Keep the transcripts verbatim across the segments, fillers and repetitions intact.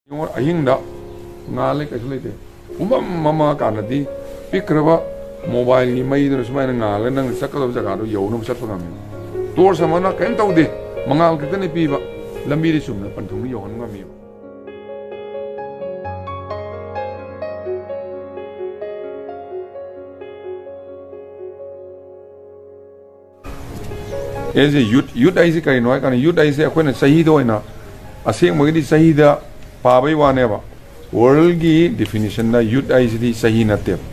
ꯌꯦꯡꯉꯣ, ꯑꯍꯤꯡꯗ ꯉꯥꯜꯂꯦ, ꯀꯩꯁꯨ ꯂꯩꯇꯦ꯫ ꯄꯨꯝꯃꯝ ꯃꯝꯃ ꯀꯥꯟꯗꯗꯤ ꯄꯤꯛꯈ꯭ꯔꯕ mobileꯒꯤ ꯃꯩꯗꯨꯅ ꯁꯨꯃꯥꯏꯅ ꯉꯥꯜꯂꯒ ꯅꯪꯅ ꯆꯠꯀꯗꯕ ꯖꯒꯥꯗꯣ ꯌꯧꯅꯕ ꯆꯠꯄ ꯉꯝꯃꯤ꯫ Torch ꯑꯃꯅ ꯀꯔꯤꯝ ꯇꯧꯗꯦ, ꯃꯉꯥꯜ ꯈꯛꯇꯅꯤ ꯄꯤꯕ, ꯂꯝꯕꯤꯗꯤ ꯆꯨꯝꯅ ꯄꯟꯊꯨꯡꯗ ꯌꯧꯍꯟꯕ ꯉꯝꯃꯦꯕ꯫ ꯑꯦꯁ ꯑꯦ ꯌꯨꯠ, ꯌꯨꯠ ꯍꯥꯏꯁꯤ ꯀꯔꯤꯅꯣ ꯍꯥꯏ ꯀꯥꯟꯗ, ꯌꯨꯠ ꯍꯥꯏꯁꯤ ꯑꯩꯈꯣꯏꯅ ꯆꯍꯤꯗ ꯑꯣꯏꯅ, ꯑꯁꯦꯡꯕꯒꯤꯗꯤ ꯆꯍꯤꯗ ꯄꯥꯕꯩ ꯋꯥꯅꯦꯕ꯫ Worldꯒꯤ definitionꯗ ꯌꯨꯠ ꯍꯥꯏꯁꯤꯗꯤ ꯆꯍꯤ ꯅꯠꯇꯦꯕ꯫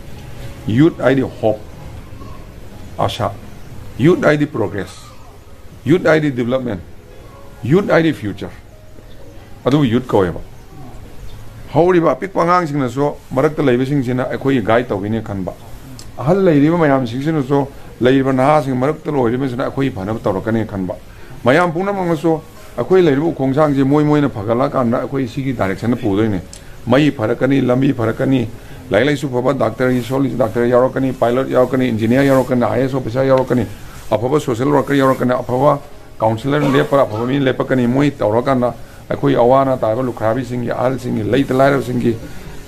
ꯌꯨꯠ ꯍꯥꯏꯗꯤ hope, ꯑꯥꯁꯥ꯫ ꯌꯨꯠ ꯍꯥꯏꯗꯤ progress꯫ ꯌꯨꯠ ꯍꯥꯏꯗꯤ development꯫ ꯌꯨꯠ ꯍꯥꯏꯗꯤ future꯫ ꯑꯗꯨꯕꯨ ꯌꯨꯠ ꯀꯧꯋꯦꯕ꯫ ꯍꯧꯔꯤꯕ ꯑꯄꯤꯛꯄ ꯑꯉꯥꯡꯁꯤꯡꯅꯁꯨ, ꯃꯔꯛꯇ ꯂꯩꯕꯁꯤꯡꯁꯤꯅ ꯑꯩꯈꯣꯏꯒꯤ guide ꯇꯧꯒꯅꯤ ꯈꯟꯕ꯫ ꯑꯍꯜ ꯂꯩꯔꯤꯕ ꯃꯌꯥꯝꯁꯤꯡꯁꯤꯅꯁꯨ, ꯂꯩꯔꯤꯕ ꯅꯍꯥꯁꯤꯡ ꯃꯔꯛꯇ ꯂꯣꯏꯔꯤꯕꯁꯤꯅ ꯑꯩꯈꯣꯏꯒꯤ ꯐꯅꯕ ꯇꯧꯔꯛꯀꯅꯤ ꯈꯟꯕ꯫ ꯃꯌꯥꯝ ꯄꯨꯝꯅꯃꯛꯅꯁꯨ ꯑꯩꯈꯣꯏ ꯂꯩꯔꯤꯕ ꯎꯈꯣꯡꯁꯥꯡꯁꯦ ꯃꯣꯏ ꯃꯣꯏꯅ ꯐꯒꯠꯂꯛꯑꯀꯥꯟꯗ ꯑꯩꯈꯣꯏ ꯁꯤꯒꯤ directionꯗ ꯄꯨꯗꯣꯏꯅꯦ꯫ ꯃꯩ ꯐꯔꯛꯀꯅꯤ, ꯂꯝꯕꯤ ꯐꯔꯛꯀꯅꯤ, ꯂꯥꯏꯔꯤꯛ ꯂꯥꯏꯁꯨ ꯐꯕ doctor, ꯁꯣꯜꯂꯤꯁ doctor ꯌꯥꯎꯔꯛꯀꯅꯤ, pilot ꯌꯥꯎꯔꯛꯀꯅꯤ, engineer ꯌꯥꯎꯔꯛꯀꯅꯤ, I A S officer ꯌꯥꯎꯔꯛꯀꯅꯤ, ꯑꯐꯕ social worker ꯌꯥꯎꯔꯛꯀꯅꯤ, ꯑꯐꯕ counsellor ꯂꯦꯞꯄ, ꯑꯐꯕ ꯃꯤ ꯂꯦꯞꯄꯛꯀꯅꯤ꯫ ꯃꯣꯏ ꯇꯧꯔꯀꯥꯟꯗ ꯑꯩꯈꯣꯏ ꯑꯋꯥ ꯑꯅꯥ ꯇꯥꯔꯕ ꯂꯨꯈ꯭ꯔꯥꯕꯤꯁꯤꯡꯒꯤ, ꯑꯍꯜꯁꯤꯡꯒꯤ, ꯂꯩꯇ ꯂꯥꯏꯔꯕꯁꯤꯡꯒꯤ,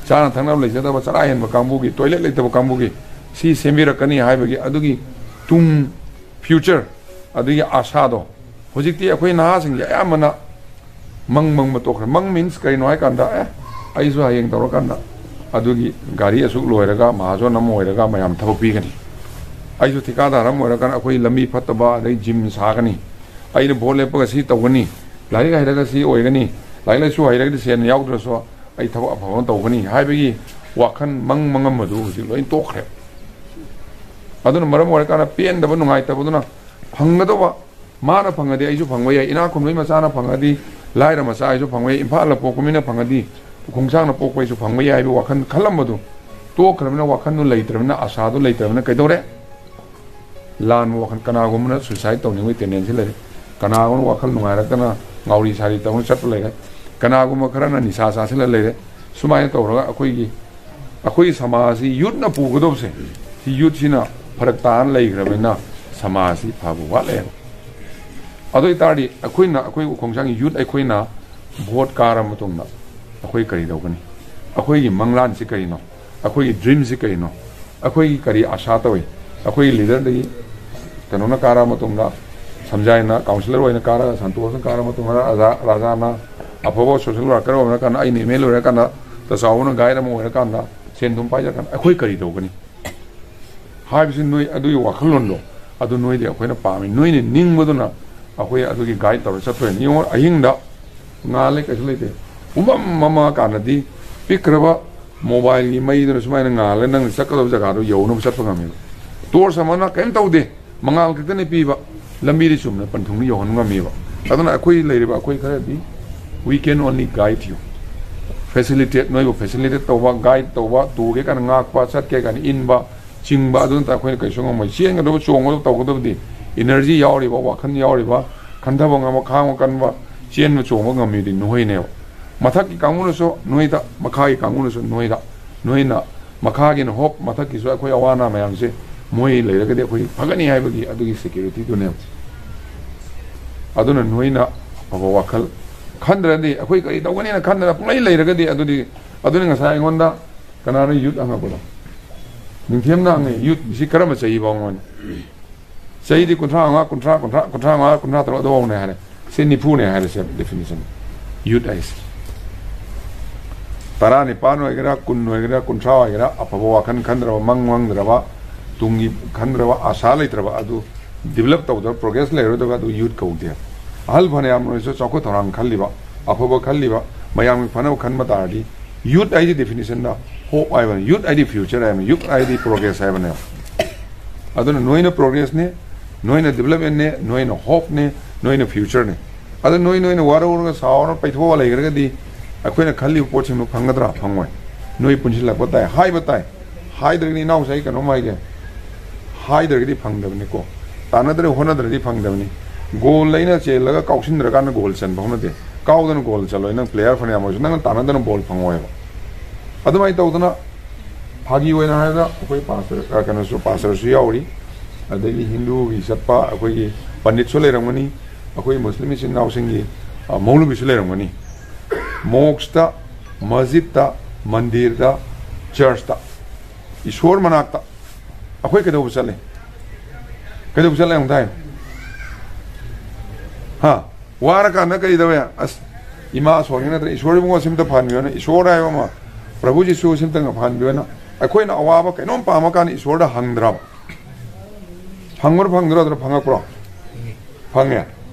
ꯆꯥꯅ ꯊꯛꯅꯕ ꯂꯩꯖꯗꯕ, ꯆꯔꯥ ꯍꯦꯟꯕ ꯀꯥꯡꯕꯨꯒꯤ, toilet ꯂꯩꯇꯕ ꯀꯥꯡꯕꯨꯒꯤ ꯁꯤ ꯁꯦꯝꯕꯤꯔꯛꯀꯅꯤ ꯍꯥꯏꯕꯒꯤ ꯑꯗꯨꯒꯤ ꯇꯨꯡ future, ꯑꯗꯨꯒꯤ ꯑꯥꯁꯥꯗꯣ ꯍꯧꯖꯤꯛꯇꯤ ꯑꯩꯈꯣꯏ ꯅꯍꯥꯁꯤꯡꯁꯦ ꯑꯌꯥꯝꯕꯅ ꯃꯪ ꯃꯪꯕ ꯇꯣꯛꯈ꯭ꯔꯦ꯫ ꯃꯪ means ꯀꯔꯤꯅꯣ ꯍꯥꯏ ꯀꯥꯟꯗ, "ꯑꯦ, ꯑꯩꯁꯨ ꯍꯌꯦꯡ ꯇꯧꯔꯀꯥꯟꯗ ꯑꯗꯨꯒꯤ ꯒꯥꯔꯤ ꯑꯁꯨꯛ ꯂꯣꯏꯔꯒ, ꯃꯍꯥꯖꯣꯟ ꯑꯃ ꯑꯣꯏꯔꯒ ꯃꯌꯥꯝ ꯊꯕꯛ ꯄꯤꯒꯅꯤ꯫ ꯑꯩꯁꯨ ꯊꯤꯀꯥꯗꯥꯔ ꯑꯃ ꯑꯣꯏꯔꯀꯥꯟꯗ ꯑꯩꯈꯣꯏ ꯂꯝꯕꯤ ꯐꯠꯇꯕ, ꯑꯗꯩ gym ꯁꯥꯒꯅꯤ, ꯑꯩꯅ vote ꯂꯦꯞꯄꯒ ꯁꯤ ꯇꯧꯒꯅꯤ, ꯂꯥꯏꯔꯤꯛ ꯍꯩꯔꯒ ꯁꯤ ꯑꯣꯏꯒꯅꯤ, ꯂꯥꯏꯔꯤꯛ ꯂꯥꯏꯁꯨ ꯍꯩꯔꯒꯗꯤ ꯁꯦꯟ ꯌꯥꯎꯗ꯭ꯔꯁꯨ ꯑꯩ ꯊꯕꯛ ꯑꯐꯕ ꯑꯃ ꯇꯧꯒꯅꯤ" ꯍꯥꯏꯕꯒꯤ ꯋꯥꯈꯜ ꯃꯪ ꯃꯪꯉꯝꯕꯗꯨ ꯍꯧꯖꯤꯛ ꯂꯣꯏ ꯇꯣꯛꯈ꯭ꯔꯦ꯫ ꯑꯗꯨꯅ ꯃꯔꯝ ꯑꯣꯏꯔꯀꯥꯟꯗ ꯄꯦꯟꯗꯕ, ꯅꯨꯡꯉꯥꯏꯇꯕꯗꯨꯅ, ꯐꯪꯒꯗꯧꯕ, ꯃꯥꯅ ꯐꯪꯉꯗꯤ ꯑꯩꯁꯨ ꯐꯪꯕ ꯌꯥꯏ, ꯏꯅꯥꯛ ꯈꯨꯟꯕꯒꯤ ꯃꯆꯥꯅ ꯐꯪꯉꯗꯤ ꯂꯥꯏꯔ ꯃꯆꯥ ꯑꯩꯁꯨ ꯐꯪꯕ ꯌꯥꯏ, ꯏꯝꯐꯥꯜꯗ ꯄꯣꯛꯄ ꯃꯤꯅ ꯐꯪꯉꯗꯤ ꯎꯈꯣꯡꯁꯥꯡꯅ ꯄꯣꯛꯄ ꯑꯩꯁꯨ ꯐꯪꯕ ꯌꯥꯏ ꯍꯥꯏꯕ ꯋꯥꯈꯜ ꯈꯜꯂꯝꯕꯗꯨ ꯇꯣꯛꯈ꯭ꯔꯕꯅꯤꯅ, ꯋꯥꯈꯜꯗꯨ ꯂꯩꯇ꯭ꯔꯕꯅꯤꯅ, ꯑꯥꯁꯥꯗꯨ ꯂꯩꯇ꯭ꯔꯕꯅꯤꯅ ꯀꯩꯗꯧꯔꯦ? ꯂꯥꯟꯕ ꯋꯥꯈꯜ꯫ ꯀꯅꯥꯒꯨꯝꯕꯅ suicide ꯇꯧꯅꯤꯡꯕꯒꯤ tendency ꯂꯩꯔꯦ, ꯀꯅꯥꯒꯨꯝꯕꯅ ꯋꯥꯈꯜ ꯅꯨꯡꯉꯥꯏꯔꯛꯇꯅ ꯉꯥꯎꯔꯤ ꯁꯥꯔꯤ ꯇꯧꯅ ꯆꯠꯄ ꯂꯩꯔꯦ, ꯀꯅꯥꯒꯨꯝꯕ ꯈꯔꯅ ꯅꯤꯁꯥ ꯆꯥꯁꯤꯜꯂ ꯂꯩꯔꯦ꯫ ꯁꯨꯃꯥꯏꯅ ꯇꯧꯔꯒ ꯑꯩꯈꯣꯏꯒꯤ, ꯑꯩꯈꯣꯏꯒꯤ ꯁꯃꯥꯖꯁꯤ ꯌꯨꯠꯅ ꯄꯨꯒꯗꯧꯕꯁꯦ, ꯁꯤ ꯌꯨꯠꯁꯤꯅ ꯐꯔꯛ ꯇꯥꯅ ꯂꯩꯈ꯭ꯔꯕꯅꯤꯅ ꯁꯃꯥꯖꯁꯤ ꯐꯕ ꯋꯥꯠꯂꯦꯕ꯫ ꯑꯗꯨ ꯑꯣꯏꯇꯥꯔꯗꯤ ꯑꯩꯈꯣꯏꯅ, ꯑꯩꯈꯣꯏ ꯎꯈꯣꯡꯁꯥꯡꯒꯤ ꯌꯨꯠ ꯑꯩꯈꯣꯏꯅ vote ꯀꯥꯔꯕ ꯃꯇꯨꯡꯗ ꯑꯩꯈꯣꯏ ꯀꯔꯤ ꯇꯧꯒꯅꯤ? ꯑꯩꯈꯣꯏꯒꯤ ꯃꯪꯂꯥꯟꯁꯤ ꯀꯔꯤꯅꯣ? ꯑꯩꯈꯣꯏꯒꯤ ꯗ꯭ꯔꯤꯝꯁꯤ ꯀꯔꯤꯅꯣ? ꯑꯩꯈꯣꯏꯒꯤ ꯀꯔꯤ ꯑꯥꯁꯥ ꯇꯧꯏ? ꯑꯩꯈꯣꯏꯒꯤ ꯂꯤꯗꯔꯗꯒꯤ ꯀꯩꯅꯣꯅ ꯀꯥꯔꯛꯑ ꯃꯇꯨꯡꯗ, ꯁꯝꯖꯥꯏꯅ ꯀꯥꯎꯟꯁꯤꯂꯔ ꯑꯣꯏꯅ ꯀꯥꯔꯒ, ꯁꯟꯇꯣꯁꯅ ꯀꯥꯔꯛꯑ ꯃꯇꯨꯡꯗ, ꯔꯥꯖꯥ, ꯔꯥꯖꯥꯅ ꯑꯐꯕ ꯁꯣꯁꯦꯜ ꯋꯥꯔꯀꯔ ꯑꯣꯏꯔꯀꯥꯟꯗ, ꯑꯩꯅ ꯑꯦꯝ ꯑꯦꯜ ꯑꯣꯏꯔꯀꯥꯟꯗ, ꯇꯆꯥꯎꯕꯅ ꯒꯥꯏꯗ ꯑꯃ ꯑꯣꯏꯔꯀꯥꯟꯗ, ꯁꯦꯟ ꯑꯗꯨꯝ ꯄꯥꯏꯖꯔꯀꯥꯟꯗ ꯑꯩꯈꯣꯏ ꯀꯔꯤ ꯇꯧꯒꯅꯤ ꯍꯥꯏꯕꯁꯤ, ꯅꯣꯏ ꯑꯗꯨꯒꯤ ꯋꯥꯈꯜꯂꯣꯟꯗꯣ ꯑꯗꯨ ꯅꯣꯏꯗꯤ ꯑꯩꯈꯣꯏꯅ ꯄꯥꯝꯃꯤ꯫ ꯅꯣꯏꯅ ꯅꯤꯡꯕꯗꯨꯅ ꯑꯩꯈꯣꯏ ꯑꯗꯨꯒꯤ ꯒꯥꯏꯗ ꯇꯧꯔ ꯆꯠꯇꯣꯏꯅꯤ꯫ ꯌꯦꯡꯉꯣ, ꯑꯍꯤꯡꯗ ꯉꯥꯜꯂꯦ, ꯀꯩꯁꯨ ꯂꯩꯇꯦ, ꯄꯨꯝꯃꯝ ꯃꯝꯃ ꯀꯥꯟꯗꯗꯤ ꯄꯤꯛꯈ꯭ꯔꯕ ꯃꯣꯕꯥꯏꯜꯒꯤ ꯃꯩꯗꯨꯅ ꯁꯨꯃꯥꯏꯅ ꯉꯥꯜꯂꯒ ꯅꯪꯅ ꯆꯠꯀꯗꯕ ꯖꯒꯥꯗꯣ ꯌꯧꯅꯕ ꯆꯠꯄ ꯉꯝꯃꯦꯕ꯫ ꯇꯣꯔꯆ ꯑꯃꯅ ꯀꯔꯤꯝ ꯇꯧꯗꯦ, ꯃꯉꯥꯜ ꯈꯛꯇꯅꯤ ꯄꯤꯕ, ꯂꯝꯕꯤꯗꯤ ꯆꯨꯝꯅ ꯄꯟꯊꯨꯡꯗ ꯌꯧꯍꯟꯕ ꯉꯝꯃꯦꯕ꯫ ꯑꯗꯨꯅ ꯑꯩꯈꯣꯏ ꯂꯩꯔꯤꯕ ꯑꯩꯈꯣꯏ ꯈꯔꯗꯤ, we can only guide you, facilitate, ꯅꯣꯏꯕꯨ ꯐꯦꯁꯤꯂꯤꯇꯦꯠ ꯇꯧꯕ, ꯒꯥꯏꯗ ꯇꯧꯕ, ꯇꯨꯒꯦ ꯀꯥꯏꯅ ꯉꯥꯛꯄ, ꯆꯠꯀꯦ ꯀꯥꯏꯅ ꯏꯟꯕ, ꯆꯤꯡꯕ, ꯑꯗꯨ ꯅꯠꯇꯅ ꯑꯩꯈꯣꯏꯅ ꯀꯩꯁꯨ ꯉꯝꯃꯣꯏ꯫ ꯆꯦꯟꯒꯗꯕ, ꯆꯣꯡꯒꯗꯕ, ꯇꯧꯒꯗꯕꯗꯤ ꯏꯅꯔꯖꯤ ꯌꯥꯎꯔꯤꯕ, ꯋꯥꯈꯜ ꯌꯥꯎꯔꯤꯕ, ꯈꯟꯊꯕ ꯉꯝꯕ, ꯈꯥꯡꯕ ꯀꯟꯕ, ꯆꯦꯟꯕ ꯆꯣꯡꯕ ꯉꯝꯃꯤꯗꯤ ꯅꯣꯏꯅꯦꯕ꯫ ꯃꯊꯛꯀꯤ ꯀꯥꯡꯕꯨꯅꯁꯨ ꯅꯣꯏꯗ, ꯃꯈꯥꯒꯤ ꯀꯥꯡꯕꯨꯅꯁꯨ ꯅꯣꯏꯗ, ꯅꯣꯏꯅ ꯃꯈꯥꯒꯤꯅ ꯍꯣꯞ, ꯃꯊꯛꯀꯤꯁꯨ ꯑꯩꯈꯣꯏ ꯑꯋꯥ ꯑꯅꯥ ꯃꯌꯥꯝꯁꯦ ꯃꯣꯏ ꯂꯩꯔꯒꯗꯤ ꯑꯩꯈꯣꯏ ꯐꯒꯅꯤ ꯍꯥꯏꯕꯒꯤ ꯑꯗꯨꯒꯤ ꯁꯦꯀ꯭ꯌꯨꯔꯤꯇꯤꯗꯨꯅꯦꯕ꯫ ꯑꯗꯨꯅ ꯅꯣꯏꯅ ꯑꯐꯕ ꯋꯥꯈꯜ ꯈꯟꯗ꯭ꯔꯗꯤ, ꯑꯩꯈꯣꯏ ꯀꯔꯤ ꯇꯧꯒꯅꯤꯅ ꯈꯟꯗꯅ ꯄꯨꯡꯂꯩ ꯂꯩꯔꯒꯗꯤ, ꯑꯗꯨꯗꯤ, ꯑꯗꯨꯅꯤ ꯉꯁꯥꯏ ꯑꯩꯉꯣꯟꯗ ꯀꯅꯥꯅꯣ ꯌꯨꯠ ꯍꯪꯉꯛꯄꯗꯣ? ꯅꯤꯡꯊꯦꯝꯅ ꯍꯪꯉꯦ, ꯌꯨꯠꯁꯤ ꯀꯔꯝꯕ ꯆꯍꯤ ꯐꯥꯎꯅꯣ? ꯆꯍꯤꯗꯤ ꯀꯨꯟꯊ꯭ꯔꯥ ꯃꯉꯥ, ꯀꯨꯟꯊ꯭ꯔꯥ, ꯀꯨꯟꯊ꯭ꯔꯥ, ꯀꯨꯟꯊ꯭ꯔꯥ ꯃꯉꯥ, ꯀꯨꯟꯊ꯭ꯔꯥ ꯇꯔꯨꯛ ꯑꯗꯨꯐꯥꯎꯅꯦ ꯍꯥꯏꯔꯦ꯫ ꯁꯤ ꯅꯤꯐꯨꯅꯦ ꯍꯥꯏꯔꯦ, ꯁꯦ ꯗꯦꯐꯤꯅꯤꯁꯟ꯫ ꯌꯨꯠ ꯍꯥꯏꯁꯦ ꯇꯔꯥꯅꯤꯄꯥꯟ ꯑꯣꯏꯒꯦꯔꯥ, ꯀꯨꯟ ꯑꯣꯏꯒꯦꯔꯥ, ꯀꯨꯟꯊ꯭ꯔꯥ ꯑꯣꯏꯒꯦꯔꯥ, ꯑꯐꯕ ꯋꯥꯈꯜ ꯈꯟꯗ꯭ꯔꯕ, ꯃꯪ ꯃꯪꯗ꯭ꯔꯕ, ꯇꯨꯡꯒꯤ ꯈꯟꯗ꯭ꯔꯕ, ꯑꯥꯁꯥ ꯂꯩꯇ꯭ꯔꯕ, ꯑꯗꯨ ꯗꯤꯕꯂꯞ ꯇꯧꯗꯕ, ꯄ꯭ꯔꯣꯒ꯭ꯔꯦꯁ ꯂꯩꯔꯣꯏꯗꯕ, ꯑꯗꯨ ꯌꯨꯠ ꯀꯧꯗꯦ꯫ ꯑꯍꯜ ꯐꯅꯌꯥꯝ ꯑꯣꯏꯔꯁꯨ, ꯆꯥꯎꯈꯠ ꯊꯧꯔꯥꯡ ꯈꯜꯂꯤꯕ, ꯑꯐꯕ ꯈꯜꯂꯤꯕ, ꯃꯌꯥꯝꯒꯤ ꯐꯅꯕ ꯈꯟꯕ ꯇꯥꯔꯗꯤ, ꯌꯨꯠ ꯍꯥꯏꯗꯤ ꯗꯦꯐꯤꯅꯤꯁꯟꯗ ꯍꯣꯞ ꯍꯥꯏꯕꯅꯤ, ꯌꯨꯠ ꯍꯥꯏꯗꯤ ꯐ꯭ꯌꯨꯆꯔ ꯍꯥꯏꯕꯅꯤ, ꯌꯨꯠ ꯍꯥꯏꯗꯤ ꯄ꯭ꯔꯣꯒ꯭ꯔꯦꯁ ꯍꯥꯏꯕꯅꯦꯕ꯫ ꯑꯗꯨꯅ ꯅꯣꯏꯅ ꯄ꯭ꯔꯣꯒ꯭ꯔꯦꯁꯅꯦ, ꯅꯣꯏꯅ ꯗꯤꯕꯂꯞꯃꯦꯟꯅꯦ, ꯅꯣꯏꯅ ꯍꯣꯞꯅꯦ, ꯅꯣꯏꯅ ꯐ꯭ꯌꯨꯆꯔꯅꯦ꯫ ꯑꯗꯨ ꯅꯣꯏ, ꯅꯣꯏꯅ ꯋꯥꯔꯧꯔꯒ ꯁꯥꯎꯔꯒ ꯄꯩꯊꯣꯛꯑ ꯂꯩꯈ꯭ꯔꯒꯗꯤ, ꯑꯩꯈꯣꯏꯅ ꯈꯜꯂꯤꯕ ꯄꯣꯠꯁꯤꯡꯗꯣ ꯐꯪꯒꯗ꯭ꯔꯥ? ꯐꯪꯉꯣꯏ꯫ ꯅꯣꯏ ꯄꯨꯟꯁꯤꯜꯂꯛꯄ ꯇꯥꯏ, ꯍꯥꯏꯕ ꯇꯥꯏ꯫ ꯍꯥꯏꯗ꯭ꯔꯒꯗꯤ, ꯏꯅꯥꯎꯁꯦ, ꯑꯩ ꯀꯩꯅꯣꯝ ꯍꯥꯏꯒꯦ, ꯍꯥꯏꯗ꯭ꯔꯒꯗꯤ ꯐꯪꯗꯕꯅꯤꯀꯣ꯫ ꯇꯥꯟꯅꯗ꯭ꯔꯒ ꯍꯣꯠꯅꯗ꯭ꯔꯗꯤ ꯐꯪꯗꯕꯅꯤ꯫ ꯒꯣꯜ ꯑꯩꯅ ꯆꯦꯜꯂꯒ ꯀꯥꯎꯁꯤꯟꯗ꯭ꯔꯀꯥꯟꯗ ꯒꯣꯜ ꯆꯟꯕ ꯍꯧꯅꯗꯦ꯫ ꯀꯥꯎꯗꯅ ꯒꯣꯜ ꯆꯜꯂꯣꯏ, ꯅꯪ ꯄ꯭ꯂꯦꯌꯔ ꯐꯅꯌꯥꯝ ꯑꯣꯏꯔꯁꯨ, ꯅꯪꯅ ꯇꯥꯟꯅꯗꯅ ꯕꯣꯜ ꯐꯪꯉꯣꯏꯕ꯫ ꯑꯗꯨꯃꯥꯏꯅ ꯇꯧꯗꯅ, ꯐꯥꯒꯤ ꯑꯣꯏꯅ ꯍꯥꯏꯔꯒ, ꯑꯩꯈꯣꯏ ꯄꯥꯁꯇꯔ, ꯑ, ꯀꯩꯅꯣꯁꯨ, ꯄꯥꯁꯇꯔꯁꯨ ꯌꯥꯎꯔꯤ, ꯑꯗꯒꯤ ꯍꯤꯟꯗꯨꯒꯤ ꯆꯠꯄ ꯑꯩꯈꯣꯏꯒꯤ ꯄꯟꯗꯤꯠꯁꯨ ꯂꯩꯔꯝꯒꯅꯤ, ꯑꯩꯈꯣꯏ ꯃꯨꯁꯂꯤꯝ ꯏꯆꯤꯟ ꯏꯅꯥꯎꯁꯤꯡꯒꯤ, ꯑ, ꯃꯧꯂꯨꯕꯤꯁꯨ ꯂꯩꯔꯝꯒꯅꯤ꯫ ꯃꯣꯛꯁꯇ ꯃꯁꯖꯤꯠꯇ, ꯃꯟꯗꯤꯔꯗ, ꯆꯔꯆꯇ, ꯏꯁꯣꯔ ꯃꯅꯥꯛꯇ ꯑꯩꯈꯣꯏ ꯀꯩꯗꯧꯕ ꯆꯠꯂꯦ? ꯀꯩꯗꯧꯕ ꯆꯠꯂꯦ ꯑꯃꯨꯛꯇ ꯍꯥꯏꯌꯨ꯫ ꯍꯥ? ꯋꯥꯔꯀꯥꯟꯗ ꯀꯔꯤ ꯇꯧꯋꯦ? ꯑꯁ, ꯏꯃꯥ ꯁꯣꯟꯒꯤ ꯅꯠꯇ꯭ꯔ ꯏꯁꯣꯔ ꯏꯕꯨꯡꯉꯣ ꯁꯤꯝꯇ ꯐꯍꯟꯕꯤꯌꯣꯅ, ꯏꯁꯣꯔ ꯍꯥꯏꯕ ꯑꯃ, ꯄ꯭ꯔꯚꯨ ꯖꯤꯁꯨ ꯁꯤꯝꯇꯪꯒ ꯐꯍꯟꯕꯤꯌꯣꯅ꯫ ꯑꯩꯈꯣꯏꯅ ꯑꯋꯥꯕ ꯀꯩꯅꯣꯝ ꯄꯥꯝꯃꯀꯥꯟꯗ ꯏꯁꯣꯔꯗ ꯍꯪꯗ꯭ꯔꯕ? ꯐꯪꯕ꯭ꯔꯥ ꯐꯪꯗ꯭ꯔꯣ? ꯑꯗꯨꯅ ꯐꯪꯉꯛꯄ꯭ꯔꯣ? ꯐꯪꯉꯦ꯫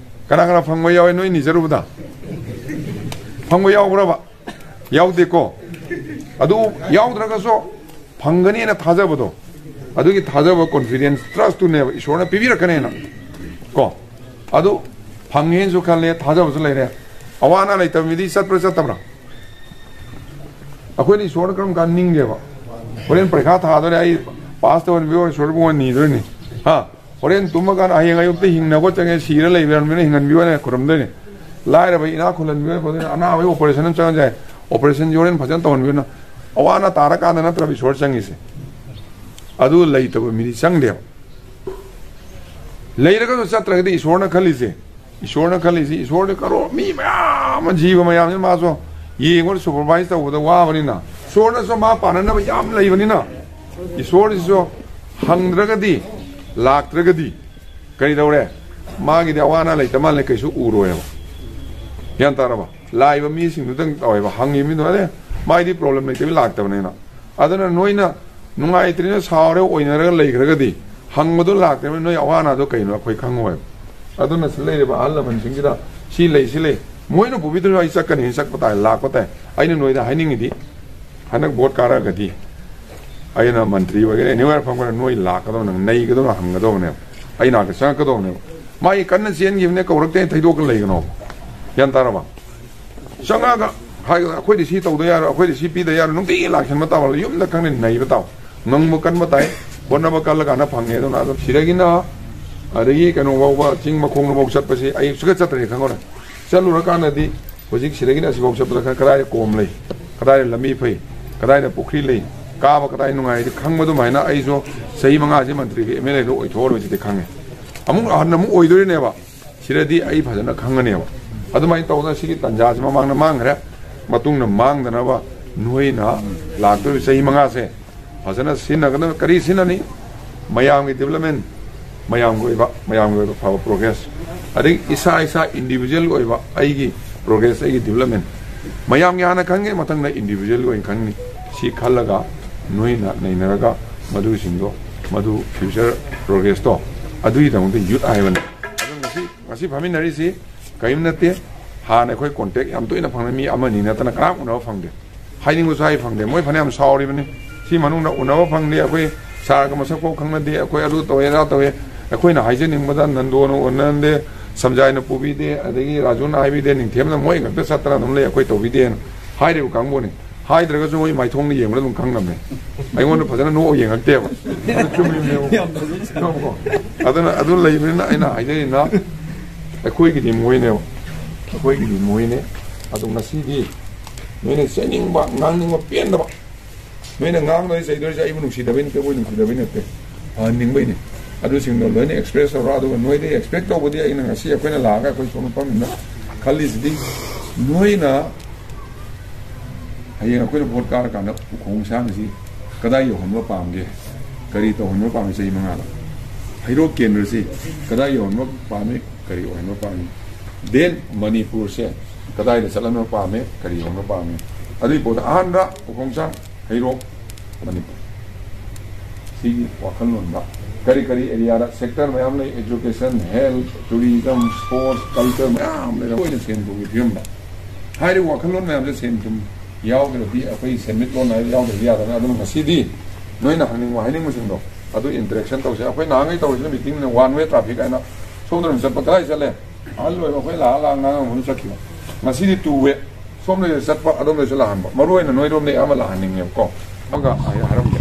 ꯀꯅꯥ ꯀꯅꯥ ꯐꯪꯕ ꯌꯥꯎꯋꯦ ꯅꯣꯏ ꯅꯤꯖꯔꯨꯕꯗ? ꯐꯪꯕ ꯌꯥꯎꯕ꯭ꯔꯕ? ꯌꯥꯎꯗꯦꯀꯣ꯫ ꯑꯗꯨ ꯌꯥꯎꯗ꯭ꯔꯒꯁꯨ ꯐꯪꯒꯅꯦꯅ ꯊꯥꯖꯕꯗꯣ, ꯑꯗꯨꯒꯤ ꯊꯥꯖꯕ, ꯀꯣꯟꯐꯤꯗꯦꯟꯁ, ꯇ꯭ꯔꯁꯇꯨꯅꯦꯕ ꯏꯁꯣꯔꯅ ꯄꯤꯕꯤꯔꯛꯀꯅꯦꯅ꯫ ꯀꯣ, ꯑꯗꯨ ꯐꯪꯉꯦꯅꯁꯨ ꯈꯜꯂꯦ, ꯊꯥꯖꯕꯁꯨ ꯂꯩꯔꯦ꯫ ꯑꯋꯥ ꯑꯅꯥ ꯂꯩꯇꯕ ꯃꯤꯗꯤ ꯆꯠꯄ꯭ꯔꯥ ꯆꯠꯇꯕ꯭ꯔꯥ? ꯑꯩꯈꯣꯏꯅ ꯏꯁꯣꯔꯗ ꯀꯔꯝ ꯀꯥꯟꯗ ꯅꯤꯡꯒꯦꯕ? ꯍꯣꯔꯦꯟ ꯄꯔꯤꯈꯥ ꯊꯥꯗꯣꯔꯦ, ꯑꯩ ꯄꯥꯁ ꯇꯧꯍꯟꯕꯤꯌꯣ, ꯏꯁꯣꯔꯕꯨ ꯅꯤꯗꯣꯏꯅꯤ꯫ ꯍꯥ? ꯍꯣꯔꯦꯟ ꯇꯨꯝꯃꯀꯥꯟꯗ ꯍꯌꯦꯡ ꯑꯌꯨꯛꯇ ꯍꯤꯡꯅꯕ ꯆꯪꯉꯦ, ꯁꯤꯔ ꯂꯩꯕ ꯌꯥꯎꯔꯝꯃꯤꯅ ꯍꯤꯡꯍꯟꯕꯤꯌꯣꯅ ꯈꯨꯔꯨꯝꯗꯣꯏꯅꯤ꯫ ꯂꯥꯏꯔꯕ ꯏꯅꯥꯛ ꯈꯨꯜꯍꯟꯕꯤꯌꯣꯅ ꯈꯨꯔꯨꯝꯗꯣꯏꯅꯤ꯫ ꯑꯅꯥꯕꯒꯤ ꯑꯣꯄꯔꯦꯁꯟ ꯑꯃ ꯆꯪꯉꯁꯨ ꯌꯥꯏ, ꯑꯣꯄꯔꯦꯁꯟꯁꯤ ꯍꯣꯔꯦꯟ ꯐꯖꯅ ꯇꯧꯍꯟꯕꯤꯌꯣꯅ꯫ ꯑꯋꯥ ꯑꯅꯥ ꯇꯥꯔꯀꯥꯟꯗ ꯅꯠꯇ꯭ꯔꯕ ꯏꯁꯣꯔ ꯆꯪꯉꯤꯁꯦ꯫ ꯑꯗꯨ ꯂꯩꯇꯕ ꯃꯤꯗꯤ ꯆꯪꯗꯦꯕ꯫ ꯂꯩꯔꯒꯁꯨ ꯆꯠꯇ꯭ꯔꯒꯗꯤ ꯏꯁꯣꯔꯅ ꯈꯜꯂꯤꯁꯦ, ꯏꯁꯣꯔꯅ ꯈꯜꯂꯤꯁꯤ, ꯏꯁꯣꯔꯗꯤ ꯀꯔꯣ ꯃꯤ ꯃꯌꯥꯝ ꯑꯃ, ꯖꯤꯕ ꯃꯌꯥꯝꯁꯤ ꯃꯥꯁꯨ ꯌꯦꯡꯉꯣ, ꯁꯨꯄꯔꯚꯥꯏꯁ ꯇꯧꯕꯗ ꯋꯥꯕꯅꯤꯅ, ꯏꯁꯣꯔꯅꯁꯨ ꯃꯥ ꯄꯥꯟꯅꯅꯕ ꯌꯥꯝ ꯂꯩꯕꯅꯤꯅ, ꯏꯁꯣꯔꯁꯤꯁꯨ ꯍꯪꯗ꯭ꯔꯒꯗꯤ, ꯂꯥꯛꯇ꯭ꯔꯒꯗꯤ ꯀꯔꯤ ꯇꯧꯔꯦ? ꯃꯥꯒꯤꯗꯤ ꯑꯋꯥ ꯑꯅꯥ ꯂꯩꯇ ꯃꯥꯜꯂꯦ, ꯀꯩꯁꯨ ꯎꯔꯣꯏꯕ꯫ ꯒ꯭ꯌꯥꯟ ꯇꯥꯔꯕ? ꯂꯥꯛꯏꯕ ꯃꯤꯁꯤꯡꯗꯨꯗꯪ ꯇꯧꯋꯦꯕ, ꯍꯪꯉꯤꯕ ꯃꯤꯗꯣ, "ꯑꯦ, ꯃꯥꯏꯗꯤ ꯄ꯭ꯔꯣꯕ꯭ꯂꯦꯝ ꯂꯩꯇꯕꯩ ꯂꯥꯛꯇꯕꯅꯤꯅ"꯫ ꯑꯗꯨꯅ ꯅꯣꯏꯅ ꯅꯨꯡꯉꯥꯏꯇ꯭ꯔꯤꯅ ꯁꯥꯎꯔꯦ, ꯑꯣꯏꯅꯔꯒ ꯂꯩꯈ꯭ꯔꯒꯗꯤ, ꯍꯪꯕꯗꯣ ꯂꯥꯛꯇ꯭ꯔꯕꯅꯤꯅ ꯅꯣꯏ ꯑꯋꯥ ꯑꯅꯥꯗꯣ ꯀꯩꯅꯣ ꯑꯩꯈꯣꯏ ꯈꯪꯉꯣꯏꯕ꯫ ꯑꯗꯨꯅ ꯁꯤ ꯂꯩꯔꯤꯕ ꯑꯍꯜ ꯂꯃꯟꯁꯤꯡꯁꯤꯗ ꯁꯤ ꯂꯩ, ꯁꯤ ꯂꯩ, ꯃꯣꯏꯅ ꯄꯨꯕꯤꯗ꯭ꯔꯁꯨ ꯑꯩ ꯆꯠꯀꯅꯤ, ꯆꯠꯄ ꯇꯥꯏ, ꯂꯥꯛꯄ ꯇꯥꯏ꯫ ꯑꯩꯅ ꯅꯣꯏꯗ ꯍꯥꯏꯅꯤꯡꯉꯤꯗꯤ, ꯍꯟꯗꯛ ꯚꯣꯠ ꯀꯥꯔꯛꯑꯒꯗꯤ ꯑꯩꯅ ꯃꯟꯇ꯭ꯔꯤ ꯑꯣꯏꯒꯦꯔꯥ, anywhere ꯐꯝꯒꯦꯔꯥ, ꯅꯣꯏ ꯂꯥꯛꯀꯗꯧꯅꯦ, ꯅꯩꯒꯗꯧꯅꯦ, ꯍꯪꯒꯗꯧꯕꯅꯦꯕ, ꯑꯩ ꯅꯥꯛꯇ ꯆꯪꯉꯛꯀꯗꯧꯕꯅꯦꯕ꯫ ꯃꯥꯒꯤ ꯀꯟꯅ ꯆꯦꯟꯈꯤꯕꯅꯦ, ꯀꯧꯔꯛꯇꯦ ꯊꯩꯗꯣꯛꯇꯅ ꯂꯩꯒꯅꯣꯕ꯫ ꯒ꯭ꯌꯥꯟ ꯇꯥꯔꯕ? ꯆꯪꯉꯛꯑꯒ ꯍꯥꯏꯒꯗ꯭ꯔꯥ, "ꯑꯩꯈꯣꯏꯗꯤ ꯁꯤ ꯇꯧꯗ ꯌꯥꯔꯣꯏ, ꯑꯩꯈꯣꯏꯗꯤ ꯁꯤ ꯄꯤꯗ ꯌꯥꯔꯣꯏ", ꯅꯨꯡꯇꯤꯒꯤ ꯂꯥꯛꯁꯟꯕ ꯇꯥꯕ, ꯌꯨꯝꯗ ꯈꯪꯗꯦ ꯅꯩꯕ ꯇꯥꯕ꯫ ꯉꯝꯕ ꯀꯟꯕ ꯇꯥꯏ, ꯍꯣꯠꯅꯕ ꯀꯜꯂꯀꯥꯟꯗ ꯐꯪꯉꯦ꯫ ꯑꯗꯨꯅ ꯑꯗꯨꯝ ꯁꯤꯗꯒꯤꯅ ꯑꯗꯒꯤ ꯀꯩꯅꯣ ꯐꯥꯎꯕ, ꯆꯤꯡ ꯃꯈꯣꯡ ꯐꯥꯎ ꯆꯠꯄꯁꯤ ꯑꯩ ꯁꯨꯡꯆꯠ ꯆꯠꯇ꯭ꯔꯦ, ꯈꯪꯍꯧꯔꯦ꯫ ꯆꯠꯂꯨꯔꯀꯥꯟꯗꯗꯤ ꯍꯧꯖꯤꯛ ꯁꯤꯗꯒꯤꯅ ꯑꯁꯤꯐꯥꯎ ꯆꯠꯄꯗ ꯈꯔ ꯀꯗꯥꯏꯗ ꯀꯣꯝ ꯂꯩ, ꯀꯗꯥꯏꯗ ꯂꯝꯕꯤ ꯐꯩ, ꯀꯗꯥꯏꯗ ꯄꯨꯈ꯭ꯔꯤ ꯂꯩ, ꯀꯥꯕ ꯀꯗꯥꯏ ꯅꯨꯡꯉꯥꯏ ꯍꯥꯏꯗꯤ ꯈꯪꯕ ꯑꯗꯨꯃꯥꯏꯅ ꯑꯩꯁꯨ ꯆꯍꯤ ꯃꯉꯥꯁꯤ ꯃꯟꯇ꯭ꯔꯤꯒ ꯑꯦꯝ ꯑꯦꯜ ꯑꯦꯗꯣ ꯑꯣꯏꯊꯣꯛꯑꯔꯣꯏꯁꯤꯗꯤ ꯈꯪꯉꯦ꯫ ꯑꯃꯨꯛ ꯍꯟꯅ ꯑꯃꯨꯛ ꯑꯣꯏꯗꯣꯏꯅꯦꯕ꯫ ꯁꯤꯗꯗꯤ ꯑꯩ ꯐꯖꯅ ꯈꯪꯒꯅꯦꯕ꯫ ꯑꯗꯨꯃꯥꯏꯅ ꯇꯧꯗꯅ ꯁꯤꯒꯤ ꯇꯥꯟꯖꯥꯁꯤ ꯃꯃꯥꯡꯗ ꯃꯥꯡꯈ꯭ꯔꯦ꯫ ꯃꯇꯨꯡꯗ ꯃꯥꯡꯗꯅꯕ ꯅꯣꯏꯅ ꯂꯥꯛꯇꯧꯔꯤꯕ ꯆꯍꯤ ꯃꯉꯥꯁꯦ ꯐꯖꯅ ꯁꯤꯖꯤꯟꯅꯒꯗꯕ꯫ ꯀꯔꯤ ꯁꯤꯖꯤꯟꯅꯅꯤ? ꯃꯌꯥꯝꯒꯤ development, ꯃꯌꯥꯝꯒꯤ ꯑꯣꯏꯕ, ꯃꯌꯥꯝꯒꯤ ꯑꯣꯏꯕ ꯐꯕ progress, ꯑꯗꯒꯤ ꯏꯁꯥ ꯏꯁꯥ individual ꯑꯣꯏꯕ ꯑꯩꯒꯤ progress, ꯑꯩꯒꯤ development꯫ ꯃꯌꯥꯝꯒꯤ ꯍꯥꯟꯅ ꯈꯪꯉꯦ, ꯃꯊꯪꯗ individual ꯑꯣꯏꯅ ꯈꯪꯅꯤ꯫ ꯁꯤ ꯈꯜꯂꯒ ꯅꯣꯏꯅ ꯅꯩꯅꯔꯒ ꯃꯗꯨꯁꯤꯡꯗꯣ, ꯃꯗꯨ future progressꯇꯣ, ꯑꯗꯨꯒꯤꯗꯃꯛꯇ youth ꯍꯥꯏꯕꯅꯤ꯫ ꯑꯗꯨ ꯉꯁꯤ, ꯉꯁꯤ ꯐꯝꯃꯤꯟꯅꯔꯤꯁꯤ ꯀꯔꯤꯝ ꯅꯠꯇꯦ꯫ ꯍꯥꯟꯅ ꯑꯩꯈꯣꯏ contact ꯌꯥꯝ ꯇꯣꯏꯅ ꯐꯪꯅ ꯃꯤ ꯑꯃꯅꯤ ꯅꯠꯇꯅ ꯀꯅꯥꯝ ꯎꯅꯕ ꯐꯪꯗꯦ꯫ ꯍꯥꯏꯅꯤꯡꯕꯁꯨ ꯍꯥꯏ ꯐꯪꯗꯦ꯫ ꯃꯣꯏ ꯐꯅꯌꯥꯝ ꯁꯥꯎꯔꯤꯕꯅꯤ꯫ ꯁꯤ ꯃꯅꯨꯡꯗ ꯎꯅꯕ ꯐꯪꯗꯦ, ꯑꯩꯈꯣꯏ ꯁꯥꯔꯒ ꯃꯁꯛ ꯐꯥꯎ ꯈꯪꯅꯗꯦ, ꯑꯩꯈꯣꯏ ꯑꯗꯨ ꯇꯧꯋꯦ, ꯑꯗꯥ ꯇꯧꯋꯦ꯫ ꯑꯩꯈꯣꯏꯅ ꯍꯥꯏꯖꯅꯤꯡꯕꯗ ꯅꯟꯗꯣꯅ ꯎꯅꯍꯟꯗꯦ, ꯁꯝꯖꯥꯏꯅ ꯄꯨꯕꯤꯗꯦ, ꯑꯗꯒꯤ ꯔꯥꯖꯨꯅ ꯍꯥꯏꯕꯤꯗꯦ, ꯅꯤꯡꯊꯦꯝꯅ ꯃꯣꯏ ꯈꯛꯇ ꯆꯠꯇꯅ ꯑꯗꯨꯝ ꯂꯩ, ꯑꯩꯈꯣꯏ ꯇꯧꯕꯤꯗꯦꯅ ꯍꯥꯏꯔꯤꯕ ꯀꯥꯡꯕꯨꯅꯤ꯫ ꯍꯥꯏꯗ꯭ꯔꯒꯁꯨ ꯃꯣꯏ ꯃꯥꯏꯊꯣꯡꯗ ꯌꯦꯡꯕꯗ ꯑꯗꯨꯝ ꯈꯪꯉꯝꯃꯦ꯫ ꯑꯩꯉꯣꯟꯗ ꯐꯖꯅ ꯅꯣꯛꯑ ꯌꯦꯡꯉꯛꯇꯦꯕ꯫ ꯑꯗꯨ ꯆꯨꯝꯃꯤꯕꯅꯦꯕ꯫ ꯌꯥꯝ ꯐꯖꯩ꯫ ꯈꯪꯉꯕꯀꯣ? ꯑꯗꯨꯅ ꯑꯗꯨ ꯂꯩꯕꯅꯤꯅ ꯑꯩꯅ ꯍꯥꯏꯖꯔꯤꯅ ꯑꯩꯈꯣꯏꯒꯤꯗꯤ ꯃꯣꯏꯅꯦꯕ, ꯑꯩꯈꯣꯏꯒꯤꯗꯤ ꯃꯣꯏꯅꯦ꯫ ꯑꯗꯣ ꯉꯁꯤꯗꯤ ꯅꯣꯏꯅ ꯆꯩꯅꯤꯡꯕ, ꯉꯥꯡꯅꯤꯡꯕ, ꯄꯦꯟꯗꯕ, ꯅꯣꯏꯅ ꯉꯥꯡꯗꯣꯏ ꯆꯩꯗꯣꯏꯁꯦ ꯑꯩꯕꯨ ꯅꯨꯡꯁꯤꯗꯕꯩ ꯅꯠꯇꯦ, ꯑꯩꯈꯣꯏ ꯅꯨꯡꯁꯤꯗꯕꯩ ꯅꯠꯇꯦ, ꯐꯍꯟꯅꯤꯡꯕꯩꯅꯤ꯫ ꯑꯗꯨꯁꯤꯡꯗꯣ ꯂꯣꯏꯅ express ꯇꯧꯔꯣ꯫ ꯑꯗꯨꯒ ꯅꯣꯏꯗꯩ expect ꯇꯧꯕꯗꯤ ꯑꯩꯅ ꯉꯁꯤ ꯑꯩꯈꯣꯏꯅ ꯂꯥꯛꯑꯒ ꯑꯩꯈꯣꯏ ꯁꯣꯝ ꯃꯐꯝꯁꯤꯗ ꯈꯜꯂꯤꯁꯤꯗꯤ ꯅꯣꯏꯅ ꯍꯌꯦꯡ ꯑꯩꯈꯣꯏꯅ ꯚꯣꯠ ꯀꯥꯔꯀꯥꯟꯗ ꯎꯈꯣꯡ ꯁꯥꯡ ꯑꯁꯤ ꯀꯗꯥꯏ ꯌꯧꯍꯟꯕ ꯄꯥꯝꯒꯦ, ꯀꯔꯤ ꯇꯧꯍꯟꯕ ꯄꯥꯝꯃꯤ, ꯆꯍꯤ ꯃꯉꯥꯗ ꯍꯩꯔꯣꯛ ꯀꯦꯟꯗ꯭ꯔꯁꯤ ꯀꯗꯥꯏ ꯌꯧꯍꯟꯕ ꯄꯥꯝꯃꯤ, ꯀꯔꯤ ꯑꯣꯏꯍꯟꯕ ꯄꯥꯝꯃꯤ, then ꯃꯅꯤꯄꯨꯔꯁꯦ ꯀꯗꯥꯏꯗ ꯆꯠꯍꯟꯕ ꯄꯥꯝꯃꯤ, ꯀꯔꯤ ꯌꯧꯍꯟꯕ ꯄꯥꯝꯃꯤ꯫ ꯑꯗꯨꯒꯤ ꯄꯣꯠꯇ ꯑꯍꯥꯟꯕ ꯎꯈꯣꯡ ꯁꯥꯡ ꯍꯩꯔꯣꯛ ꯃꯅꯤꯄꯨꯔ꯫ ꯁꯤꯒꯤ ꯋꯥꯈꯜꯂꯣꯟꯗ ꯀꯔꯤ ꯀꯔꯤ areaꯗ sector ꯃꯌꯥꯝ ꯂꯩ, education, health, tourism, sports, culture ꯃꯌꯥꯝ ꯂꯩꯔꯦ꯫ ꯂꯣꯏꯅ ꯁꯦꯟ ꯊꯨꯝꯒꯤ ꯐꯤꯕꯝꯗ ꯍꯥꯏꯔꯤꯕ ꯋꯥꯈꯜꯂꯣꯟ ꯃꯌꯥꯝꯁꯦ ꯁꯦꯟ ꯊꯨꯝ ꯌꯥꯎꯗ꯭ꯔꯗꯤ, ꯑꯩꯈꯣꯏ ꯁꯦꯟꯃꯤꯠꯂꯣꯟ ꯍꯥꯏꯕ ꯌꯥꯎꯗ꯭ꯔꯗꯤ ꯌꯥꯗꯕꯅꯤ꯫ ꯑꯗꯨꯅ ꯉꯁꯤꯗꯤ ꯅꯣꯏꯅ ꯍꯪꯅꯤꯡꯕ ꯍꯥꯏꯅꯤꯡꯕꯁꯤꯡꯗꯣ ꯑꯗꯨ interaction ꯇꯧꯁꯦ꯫ ꯑꯩꯈꯣꯏ ꯅꯍꯥꯟꯈꯩ ꯇꯧꯔꯤꯁꯤꯅ meetingꯅ one way traffic ꯍꯥꯏꯅ ꯁꯣꯝꯗ ꯑꯗꯨꯝ ꯆꯠꯄ, ꯀꯗꯥꯏ ꯆꯠꯂꯦ? ꯑꯍꯜ ꯑꯣꯏꯕ ꯑꯩꯈꯣꯏ ꯂꯥꯛꯑ ꯂꯥꯛꯑ ꯉꯥꯡꯉꯝꯕ ꯑꯗꯨꯝ ꯆꯠꯈꯤꯕ꯫ ꯉꯁꯤꯗꯤ two way, ꯁꯣꯝꯗꯁꯨ ꯆꯠꯄ, ꯑꯗꯣꯝꯗꯁꯨ ꯂꯥꯛꯍꯟꯕ꯫ ꯃꯔꯨ ꯑꯣꯏꯅ ꯅꯣꯏꯔꯣꯝꯗꯒꯤ ꯑꯃ ꯂꯥꯛꯍꯟꯅꯤꯡꯉꯦꯕꯀꯣ꯫ ꯑꯃꯒ ꯑꯩ ꯍꯥꯏꯔꯝꯒꯦ꯫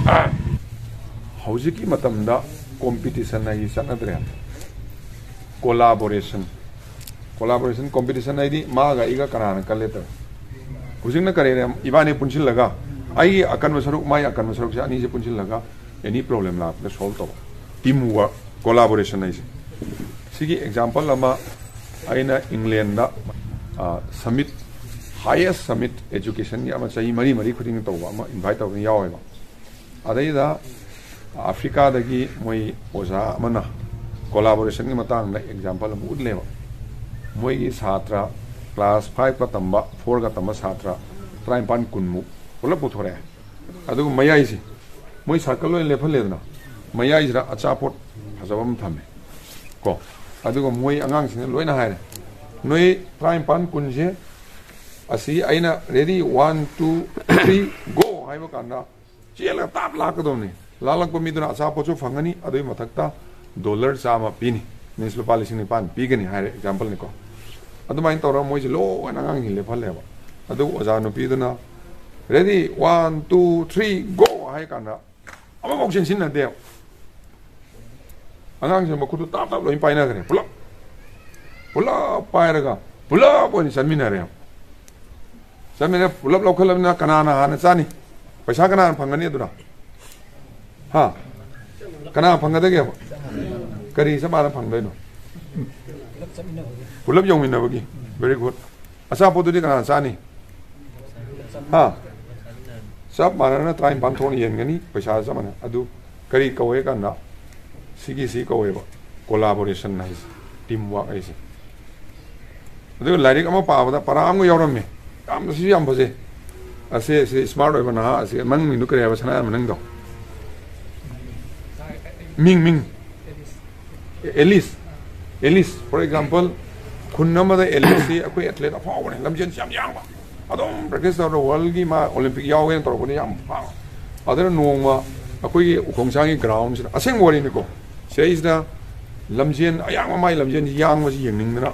ꯍꯧꯖꯤꯛꯀꯤ ꯃꯇꯝꯗ competition ꯍꯥꯏꯁꯤ ꯆꯠꯅꯗ꯭ꯔꯦ꯫ Collaboration, collaboration, competition ꯍꯥꯏꯗꯤ ꯃꯥꯒ ꯑꯩꯒ ꯀꯅꯥꯅ ꯀꯜꯂꯦ ꯇꯧ꯫ ꯍꯧꯖꯤꯛꯅ ꯀꯔꯤꯅꯦ, ꯏꯕꯥꯅꯤ ꯄꯨꯟꯁꯤꯜꯂꯒ ꯑꯩꯒꯤ ꯑꯀꯟꯕ ꯁꯔꯨꯛ, ꯃꯥꯒꯤ ꯑꯀꯟꯕ ꯁꯔꯨꯛꯁꯦ ꯑꯅꯤꯁꯦ ꯄꯨꯟꯁꯤꯜꯂꯒ any problem ꯂꯥꯛꯄꯗ solve ꯇꯧꯕ꯫ Team work, collaboration ꯍꯥꯏꯁꯦ꯫ ꯁꯤꯒꯤ example ꯑꯃ ꯑꯩꯅ Englandꯗ, ꯑ, summit ꯍꯥꯏꯌꯦꯁ ꯁꯃꯤꯠ ꯑꯦꯖꯨꯀꯦꯁꯟꯒꯤ ꯑꯃ ꯆꯍꯤ ꯃꯔꯤ ꯃꯔꯤ ꯈꯨꯗꯤꯡꯒꯤ ꯇꯧꯕ ꯑꯃ ꯏꯟꯚꯥꯏꯠ ꯇꯧꯗꯨꯅ ꯌꯥꯎꯋꯦꯕ꯫ ꯑꯗꯩꯗ ꯑꯐ꯭ꯔꯤꯀꯥꯗꯒꯤ ꯃꯣꯏ ꯑꯣꯖꯥ ꯑꯃꯅ ꯀꯣꯂꯥꯕꯣꯔꯦꯁꯟꯒꯤ ꯃꯇꯥꯡꯗ ꯑꯦꯛꯖꯥꯝꯄꯜ ꯑꯃ ꯎꯠꯂꯦꯕ꯫ ꯃꯣꯏꯒꯤ ꯁꯥꯇ꯭ꯔ ꯀ꯭ꯂꯥꯁ ꯐꯥꯏꯚꯀ ꯇꯝꯕ, ꯐꯣꯔꯒ ꯇꯝꯕ ꯁꯥꯇ꯭ꯔ ꯇꯔꯥꯅꯤꯄꯥꯟ ꯀꯨꯟꯃꯨꯛ ꯄꯨꯂꯞ ꯄꯨꯊꯣꯔꯛꯑꯦ꯫ ꯑꯗꯨꯒ ꯃꯌꯥꯏꯁꯦ, ꯃꯣꯏ ꯁꯥꯔꯀꯜ ꯑꯣꯏꯅ ꯂꯦꯞꯍꯜꯂꯦꯗꯅ, ꯃꯌꯥꯏꯁꯤꯗ ꯑꯆꯥꯄꯣꯠ ꯐꯖꯕ ꯑꯃ ꯊꯝꯃꯦ ꯀꯣ꯫ ꯑꯗꯨꯒ ꯃꯣꯏ ꯑꯉꯥꯡꯁꯤꯡꯅ ꯂꯣꯏꯅ ꯍꯥꯏꯔꯦ, "ꯅꯣꯏ ꯇꯔꯥꯅꯤꯄꯥꯟ ꯀꯨꯟꯁꯦ ꯑꯁꯤ ꯑꯩꯅ ready, one, two, three, go ꯍꯥꯏꯕ ꯀꯥꯟꯗ ꯆꯦꯜꯂꯒ ꯇꯥꯞ ꯂꯥꯛꯀꯗꯧꯅꯤ꯫ ꯂꯥꯛꯂꯛꯄ ꯃꯤꯗꯨꯅ ꯑꯆꯥꯄꯣꯠꯁꯨ ꯐꯪꯒꯅꯤ, ꯑꯗꯨꯒꯤ ꯃꯊꯛꯇ ꯗꯣꯂꯔ ꯆꯥꯝꯃ ꯄꯤꯅꯤ, ꯃꯤꯟꯁ ꯂꯨꯄꯥ ꯂꯤꯁꯤꯡ ꯅꯤꯄꯥꯟ ꯄꯤꯒꯅꯤ" ꯍꯥꯏꯔꯦ, ꯑꯦꯛꯖꯥꯝꯄꯜꯅꯤꯀꯣ꯫ ꯑꯗꯨꯃꯥꯏꯅ ꯇꯧꯔꯒ ꯃꯣꯏꯁꯦ ꯂꯣꯏꯅ ꯑꯉꯥꯡꯁꯤꯡ ꯂꯦꯞꯍꯜꯂꯦꯕ꯫ ꯑꯗꯨ ꯑꯣꯖꯥ ꯅꯨꯄꯤꯗꯨꯅ "ready, one, two, three, go" ꯍꯥꯏ ꯀꯥꯟꯗ ꯑꯃꯐꯥꯎ ꯆꯦꯟꯁꯤꯟꯅꯗꯦꯕ꯫ ꯑꯉꯥꯡꯁꯤꯡ ꯃꯈꯨꯠꯇꯨ ꯇꯥꯞ ꯇꯥꯞ ꯂꯣꯏ ꯄꯥꯏꯅꯈ꯭ꯔꯦ, ꯄꯨꯂꯞ ꯄꯨꯂꯞ ꯄꯥꯏꯔꯒ ꯄꯨꯂꯞ ꯑꯣꯏꯅ ꯆꯟꯃꯤꯟꯅꯔꯦꯕ꯫ ꯆꯟꯃꯤꯟꯅꯔꯦ, ꯄꯨꯂꯞ ꯂꯧꯈꯠꯂꯕꯅꯤꯅ ꯀꯅꯥꯅ ꯍꯥꯟꯅ ꯆꯥꯅꯤ? ꯄꯩꯁꯥ ꯀꯅꯥꯅ ꯐꯪꯒꯅꯤ ꯑꯗꯨꯅ? ꯍꯥ? ꯀꯅꯥ ꯐꯪꯒꯗꯒꯦꯕ? ꯀꯔꯤ ꯆꯞ ꯃꯥꯟꯅ ꯐꯪꯗꯣꯏꯅꯣ? ꯄꯨꯂꯞ ꯌꯧꯃꯤꯟꯅꯕꯒꯤ꯫ Very good. ꯑꯆꯥꯄꯣꯠꯇꯨꯗꯤ ꯀꯅꯥꯅ ꯆꯥꯅꯤ? ꯍꯥ? ꯆꯞ ꯃꯥꯟꯅꯅ ꯇꯔꯥꯅꯤꯄꯥꯟ ꯊꯣꯛꯅ ꯌꯦꯟꯒꯅꯤ, ꯄꯩꯁꯥ ꯆꯞ ꯃꯥꯟꯅꯩ꯫ ꯑꯗꯨ ꯀꯔꯤ ꯀꯧꯋꯦ ꯀꯥꯟꯗ, ꯁꯤꯒꯤ ꯁꯤ ꯀꯧꯋꯦꯕ ꯀꯣꯂꯥꯕꯣꯔꯦꯁꯟ ꯍꯥꯏꯁꯦ, ꯇꯤꯝ ꯋꯥꯔꯛ ꯍꯥꯏꯁꯦ꯫ ꯑꯗꯨꯒ ꯂꯥꯏꯔꯤꯛ ꯑꯃ ꯄꯥꯕꯗ ꯄꯔꯥ ꯑꯃꯒ ꯌꯥꯎꯔꯝꯃꯦ꯫ ꯌꯥꯝ, ꯁꯤꯁꯨ ꯌꯥꯝ ꯐꯖꯩ꯫ ꯑꯁꯦ, ꯑꯁꯤ ꯁ꯭ꯃꯥꯔꯠ ꯑꯣꯏꯕ ꯅꯍꯥ ꯑꯁꯤ, ꯃꯃꯤꯡꯗꯨ ꯀꯔꯤ ꯍꯥꯏꯕ, ꯁꯅꯥ ꯃꯅꯤꯡꯗꯣ? ꯃꯤꯡ, ꯃꯤꯡ꯫ ꯑꯦꯂꯤꯁ꯫ ꯑꯦꯂꯤꯁ, for example, ꯈꯨꯟ ꯑꯃꯗ ꯑꯦꯂꯤꯁꯁꯤ ꯑꯩꯈꯣꯏ ꯑꯦꯊꯂꯦꯠ ꯑꯐꯥꯎꯕꯅꯦ, ꯂꯝꯖꯦꯟꯁꯤ ꯌꯥꯝ ꯌꯥꯡꯕ꯫ ꯑꯗꯨꯝ ꯄ꯭ꯔꯦꯛꯇꯤꯁ ꯇꯧꯔꯒ ꯋꯥꯔꯜꯒꯤ ꯃꯥ ꯑꯣꯂꯤꯝꯄꯤꯛ ꯌꯥꯎꯒꯦꯅ ꯇꯧꯔꯛꯄꯗ ꯌꯥꯝ ꯐꯥꯕ꯫ ꯑꯗꯨꯅ ꯅꯣꯡꯃ ꯑꯩꯈꯣꯏꯒꯤ ꯎꯈꯣꯡꯁꯥꯡꯒꯤ ꯒ꯭ꯔꯥꯎꯟꯁꯤꯗ, ꯑꯁꯦꯡꯕ ꯋꯥꯔꯤꯅꯤꯀꯣ, ꯁꯤꯗꯩꯁꯤꯗ ꯂꯝꯖꯦꯟ, ꯑꯌꯥꯡꯕ ꯃꯥꯏ ꯂꯝꯖꯦꯟꯁꯤ ꯌꯥꯡꯕꯁꯤ ꯌꯦꯡꯅꯤꯡꯗꯅ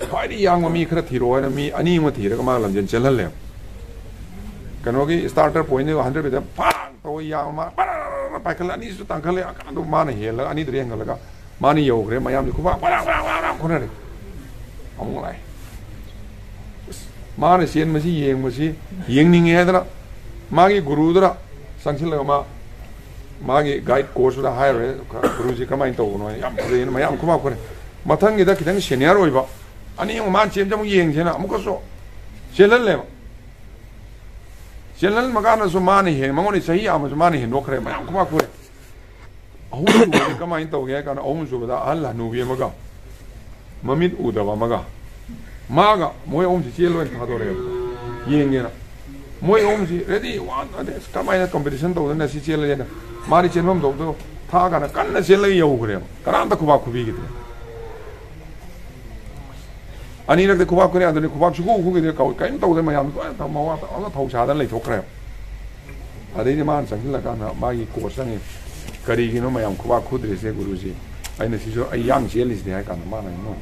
ꯈ꯭ꯋꯥꯏꯗꯒꯤ ꯌꯥꯡꯕ ꯃꯤ ꯈꯔ ꯊꯤꯔꯛꯑꯣ ꯍꯥꯏꯅ ꯃꯤ ꯑꯅꯤ ꯑꯃ ꯊꯤꯔꯒ ꯃꯥ ꯂꯝꯖꯦꯟ ꯆꯦꯜꯍꯜꯂꯦ꯫ ꯀꯩꯅꯣꯒꯤ ꯁ꯭ꯇꯥꯔꯇꯔ ꯄꯣꯏꯟꯗ ꯍꯟꯗ꯭ꯔꯦꯠ ꯃꯤꯇꯔ ꯐꯥꯛ ꯇꯧꯕ ꯌꯥꯡꯕ, ꯃꯥ ꯕꯔ ꯄꯥꯏꯈꯠꯂ, ꯑꯅꯤꯁꯨ ꯇꯥꯡꯈꯠꯂꯦ, ꯑꯗꯨ ꯃꯥꯅ ꯍꯦꯜꯂꯒ ꯑꯅꯤꯗꯨꯗ ꯍꯦꯟꯒꯠꯂꯒ ꯃꯥꯅ ꯌꯧꯈ꯭ꯔꯦ꯫ ꯃꯌꯥꯝꯁꯦ ꯈꯨꯕꯥꯛ ꯕꯔꯥ ꯕꯔꯥ ꯕꯔꯥ ꯈꯨꯅꯔꯦ꯫ ꯑꯃꯨꯛ ꯂꯥꯛꯑꯦ꯫ ꯑꯁ, ꯃꯥꯅ ꯆꯦꯟꯕꯁꯤ ꯌꯦꯡꯕꯁꯤ ꯌꯦꯡꯅꯤꯡꯉꯦ ꯍꯥꯏꯗꯅ ꯃꯥꯒꯤ ꯒꯨꯔꯨꯗꯨꯅ ꯆꯪꯁꯤꯜꯂꯒ ꯃꯥ, ꯃꯥꯒꯤ ꯒꯥꯏꯗ ꯀꯣꯔꯁꯇꯨꯗ ꯍꯥꯏꯔꯨꯔꯦ, "ꯒꯨꯔꯨꯖꯤ, ꯀꯃꯥꯏꯅ ꯇꯧꯕꯅꯣ?" ꯍꯥꯏꯅ ꯌꯥꯝ ꯐꯖꯩꯅ ꯃꯌꯥꯝ ꯈꯨꯕꯥꯛ ꯈꯨꯅꯔꯦ꯫ ꯃꯊꯪꯒꯤꯗ ꯈꯤꯇꯪ ꯁꯦꯅꯤꯌꯔ ꯑꯣꯏꯕ ꯑꯅꯤ ꯑꯃꯨꯛ ꯃꯥꯅ ꯆꯦꯟꯁꯦ ꯑꯃꯨꯛ ꯌꯦꯡꯁꯦꯅ ꯑꯃꯨꯛꯀꯁꯨ ꯆꯦꯜꯍꯜꯂꯦꯕ꯫ ꯆꯦꯜꯍꯟꯕ ꯀꯥꯟꯗꯁꯨ ꯃꯥꯅ ꯍꯦꯟ ꯃꯉꯣꯟꯗ ꯆꯍꯤ ꯌꯥꯝꯃꯁꯨ ꯃꯥꯅ ꯍꯦꯟꯗꯣꯛꯈ꯭ꯔꯦ, ꯃꯌꯥꯝ ꯈꯨꯕꯥꯛ ꯈꯨꯔꯦ꯫ ꯑꯍꯨꯝꯁꯨꯕꯗꯤ ꯀꯃꯥꯏꯅ ꯇꯧꯒꯦ ꯍꯥꯏ ꯀꯥꯟꯗ, ꯑꯍꯨꯝꯁꯨꯕꯗ ꯑꯍꯜ ꯍꯅꯨꯕꯤ ꯑꯃꯒ ꯃꯃꯤꯠ ꯎꯗꯕ ꯑꯃꯒ, ꯃꯥꯒ, ꯃꯣꯏ ꯑꯍꯨꯝꯁꯤ ꯆꯦꯜꯂꯣꯏꯅ ꯊꯥꯗꯣꯔꯛꯑꯦꯕ, ꯌꯦꯡꯒꯦꯅ꯫ ꯃꯣꯏ ꯑꯍꯨꯝꯁꯤ ꯔꯦꯗꯤ, ꯋꯥꯟ, ꯑꯗꯩ ꯑꯁ ꯀꯃꯥꯏꯅ ꯀꯝꯄꯤꯇꯤꯁꯟ ꯇꯧꯗꯅ ꯁꯤ ꯆꯦꯜꯂꯒꯦꯅ, ꯃꯥꯗꯤ ꯆꯦꯟꯐꯝ ꯊꯣꯛꯇꯣ ꯊꯥꯛꯑꯀꯥꯟꯗ ꯀꯟꯅ ꯆꯦꯜꯂꯒ ꯌꯧꯈ꯭ꯔꯦꯕ, ꯀꯅꯥꯝꯇ ꯈꯨꯕꯥꯛ ꯈꯨꯕꯤꯈꯤꯗ꯭ꯔꯦ꯫ ꯑꯅꯤꯔꯛꯇꯤ ꯈꯨꯕꯥꯛ ꯈꯨꯔꯦ, ꯑꯗꯨꯅꯤ ꯈꯨꯕꯥꯛ ꯁꯨꯈꯨ ꯈꯨꯈꯤꯗ꯭ꯔꯦ, ꯀꯧ-, ꯀꯔꯤꯝ ꯇꯧꯗ꯭ꯔꯦ, ꯃꯌꯥꯝ ꯂꯣꯏꯅ ꯊꯝ-, ꯃꯋꯥ ꯇꯧꯔꯒ ꯊꯧ ꯁꯥꯗꯅ ꯂꯩꯊꯣꯛꯈ꯭ꯔꯦꯕ꯫ ꯑꯗꯩꯗꯤ ꯃꯥꯅ ꯆꯪꯁꯤꯜꯂꯀꯥꯟꯗ ꯃꯥꯒꯤ ꯀꯣꯆ ꯆꯪꯉꯤ, "ꯀꯔꯤꯒꯤꯅꯣ ꯃꯌꯥꯝ ꯈꯨꯕꯥꯛ ꯈꯨꯗ꯭ꯔꯤꯁꯦ ꯒꯨꯔꯨꯖꯤ? ꯑꯩꯅ ꯁꯤꯁꯨ ꯑꯩ ꯌꯥꯡ ꯆꯦꯜꯂꯤꯁꯤꯗꯤ" ꯍꯥꯏ ꯀꯥꯟꯗ ꯃꯥꯅ ꯑꯩꯉꯣꯟꯗ,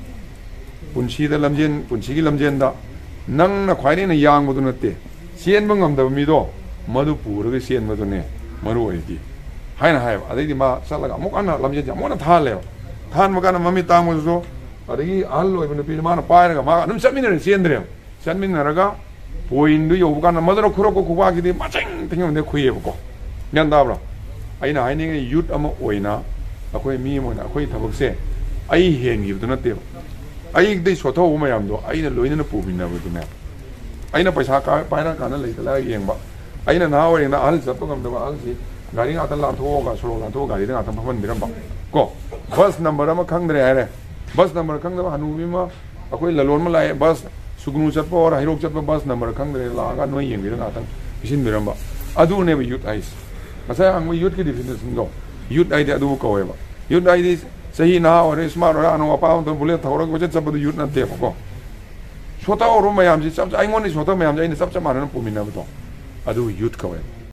"ꯄꯨꯟꯁꯤꯗ ꯂꯝꯖꯦꯟ, ꯄꯨꯟꯁꯤꯒꯤ ꯂꯝꯖꯦꯟꯗ ꯅꯪꯅ ꯈ꯭ꯋꯥꯏꯗꯒꯤ ꯍꯦꯟꯅ ꯌꯥꯡꯕꯗꯨ ꯅꯠꯇꯦ, ꯆꯦꯟꯕ ꯉꯝꯗꯕ ꯃꯤꯗꯣ ꯃꯗꯨ ꯄꯨꯔꯒ ꯆꯦꯟꯕꯗꯨꯅꯦ ꯃꯔꯨ ꯑꯣꯏꯔꯤꯗꯤ" ꯍꯥꯏꯅ ꯍꯥꯏꯌꯦꯕ꯫ ꯑꯗꯩꯗꯤ ꯃꯥ ꯆꯠꯂꯒ ꯑꯃꯨꯛ ꯍꯟꯅ ꯂꯝꯖꯦꯟꯁꯦ ꯑꯃꯨꯛ ꯍꯟꯅ ꯊꯥꯍꯜꯂꯦꯕ꯫ ꯊꯥꯍꯟꯕ ꯀꯥꯟꯗ ꯃꯃꯤꯠ ꯇꯥꯡꯕꯗꯨꯁꯨ, ꯑꯗꯒꯤ ꯑꯍꯜ ꯑꯣꯏꯕ ꯅꯨꯄꯤꯗꯨ ꯃꯥꯅ ꯄꯥꯏꯔꯒ ꯃꯥꯒ ꯑꯗꯨꯝ ꯆꯠꯃꯤꯟꯅꯔꯦ, ꯆꯦꯟꯗ꯭ꯔꯦꯕ꯫ ꯆꯠꯃꯤꯟꯅꯔꯒ ꯄꯣꯏꯟꯗꯨ ꯌꯧꯕ ꯀꯥꯟꯗ ꯃꯗꯨꯅ ꯈꯨꯔꯛꯄ ꯈꯨꯕꯥꯛꯁꯤꯗꯤ ꯃꯆꯤꯡ ꯊꯤꯡꯕꯗ ꯈꯨꯏꯌꯦꯕꯀꯣ꯫ ꯒ꯭ꯌꯥꯟ ꯇꯥꯕ꯭ꯔꯣ? ꯑꯩꯅ ꯍꯥꯏꯅꯤꯡꯉꯤ, ꯌꯨꯠ ꯑꯃ ꯑꯣꯏꯅ, ꯑꯩꯈꯣꯏ ꯃꯤ ꯑꯃ ꯑꯣꯏꯅ ꯑꯩꯈꯣꯏ ꯊꯕꯛꯁꯦ ꯑꯩ ꯍꯦꯟꯈꯤꯕꯗꯨ ꯅꯠꯇꯦꯕ꯫ ꯑꯩꯗꯩ ꯁꯣꯊꯍꯧꯕ ꯃꯌꯥꯝꯗꯣ ꯑꯩꯅ ꯂꯣꯏꯅꯅ ꯄꯨꯃꯤꯟꯅꯕꯗꯨꯅꯦ꯫ ꯑꯩꯅ ꯄꯩꯁꯥ ꯀꯥ-, ꯄꯥꯏꯔꯀꯥꯟꯗ ꯂꯩꯇ ꯂꯥꯏꯔ ꯌꯦꯡꯕ, ꯑꯩꯅ ꯅꯍꯥ ꯑꯣꯏꯔꯤꯉꯩꯗ ꯑꯍꯜ ꯆꯠꯄ ꯉꯝꯗꯕ ꯑꯍꯜꯁꯤ ꯒꯥꯔꯤ ꯉꯥꯛꯇ ꯂꯥꯟꯊꯣꯛꯑꯒ, ꯁꯣꯔꯣꯛ ꯂꯥꯟꯊꯣꯛꯑꯒ ꯒꯥꯔꯤꯗ ꯉꯥꯛꯇ ꯐꯝꯍꯟꯕꯤꯔꯝꯕ ꯀꯣ꯫ ꯕꯁ ꯅꯝꯕꯔ ꯑꯃ ꯈꯪꯗ꯭ꯔꯦ ꯍꯥꯏꯔꯦ, ꯕꯁ ꯅꯝꯕꯔ ꯈꯪꯗꯕ ꯍꯅꯨꯕꯤ ꯑꯃ, ꯑꯩꯈꯣꯏ ꯂꯂꯣꯟꯕ ꯂꯥꯛꯑꯦ, ꯕꯁ ꯁꯨꯒꯅꯨ ꯆꯠꯄ ꯑꯣꯔ ꯍꯩꯔꯣꯛ ꯆꯠꯄ ꯕꯁ ꯅꯝꯕꯔ ꯈꯪꯗ꯭ꯔꯦ, ꯂꯥꯛꯑꯒ ꯅꯣꯏ ꯌꯦꯡꯕꯤꯔ ꯉꯥꯛꯇꯪ ꯄꯤꯁꯤꯟꯕꯤꯔꯝꯕ꯫ ꯑꯗꯨꯅꯦꯕ ꯌꯨꯠ ꯍꯥꯏꯁꯦ꯫ ꯉꯁꯥꯏ ꯍꯪꯕ ꯌꯨꯠꯀꯤ ꯗꯤꯐꯤꯅꯦꯁꯟꯗꯣ, ꯌꯨꯠ ꯍꯥꯏꯗꯤ ꯑꯗꯨꯕꯨ ꯀꯧꯋꯦꯕ꯫ ꯌꯨꯠ ꯍꯥꯏꯗꯤ ꯆꯍꯤ ꯅꯍꯥ ꯑꯣꯏꯔꯦ, ꯁ꯭ꯃꯥꯔꯠ ꯑꯣꯏꯔꯦ, ꯑꯅꯧ ꯑꯄꯥ ꯑꯃꯗ ꯕꯨꯂꯦꯠ ꯊꯧꯔꯒ ꯀꯣꯏꯆꯠ ꯆꯠꯄꯗꯨ ꯌꯨꯠ ꯅꯠꯇꯦꯕꯀꯣ꯫ ꯁꯣꯊꯍꯧꯔꯕ ꯃꯌꯥꯝꯁꯦ ꯆꯞ, ꯑꯩꯉꯣꯟꯗ ꯁꯣꯊꯕ ꯃꯌꯥꯝꯁꯦ ꯑꯩꯅ ꯆꯞ ꯆꯞ ꯃꯥꯟꯅꯅ ꯄꯨꯃꯤꯟꯅꯕꯗꯣ, ꯑꯗꯨ ꯌꯨꯠ ꯀꯧꯋꯦꯕ꯫